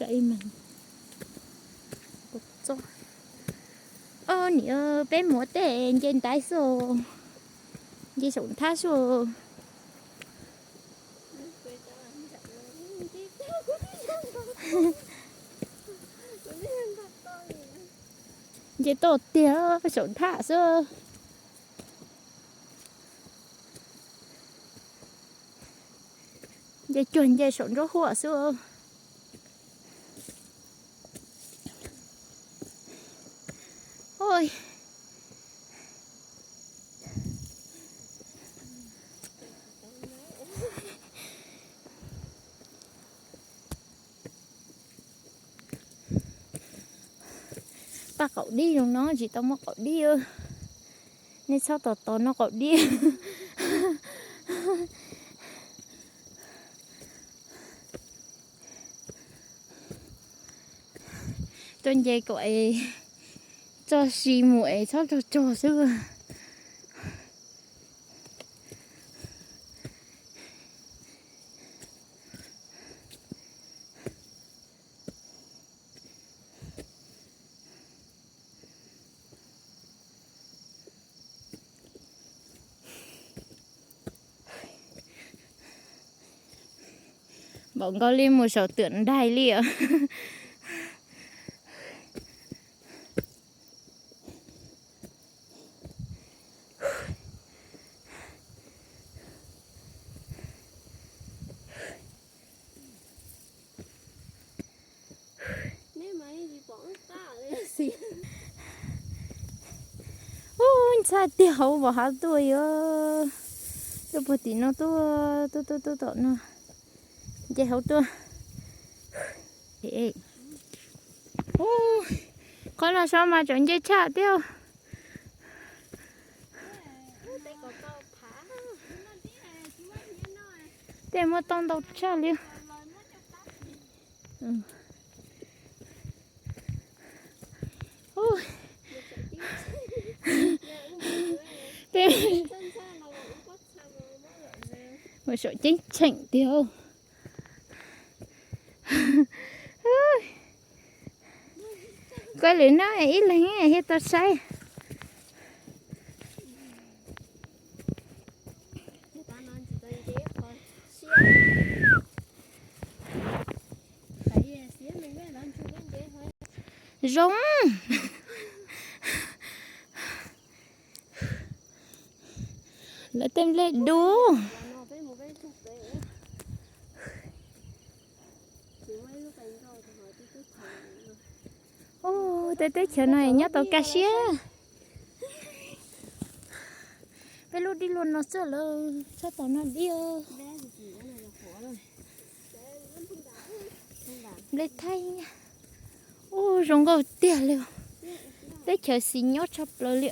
Ib me, o, niam, peb mus ua tej nce ntaiv xwb, nce saum nthab xwb. Nce toj tiag, saum nthab xwb. Nce cuag nce saum nruab huaj xwb. Paj qaum dib zoo no tsis tau muaj qaum dib. Nej txhob tos tos noj qaum dib. Tuaj nce kom es txoj si mus es txhob tsog tsog xwb. Npaum nkaus li mus saum twm nraig li os. Ub, ntxhab tiag hauv vos hav tuaj yog. Tuaj puag tim no tuaj, tuaj tuaj tuaj tom no. Nce hauv tuaj. Ub, qhov no so mas tseem nce tshaj thiab. Tej muaj toj ntau tshaj li. Mus saum ceeb tsheem tiag. Koj lwm no ib leeg thiaj tau saib. Zoo. Lawv tej nplej dub. Ub, tej teb chaws no nyob tau kaj siab. Peb lub dib luaj no xwb lawm, txhob tos noj dib. Nplej thaij. Ub, zoo nkauj tiag li. Teb chaws xis nyob tshaj plaws li.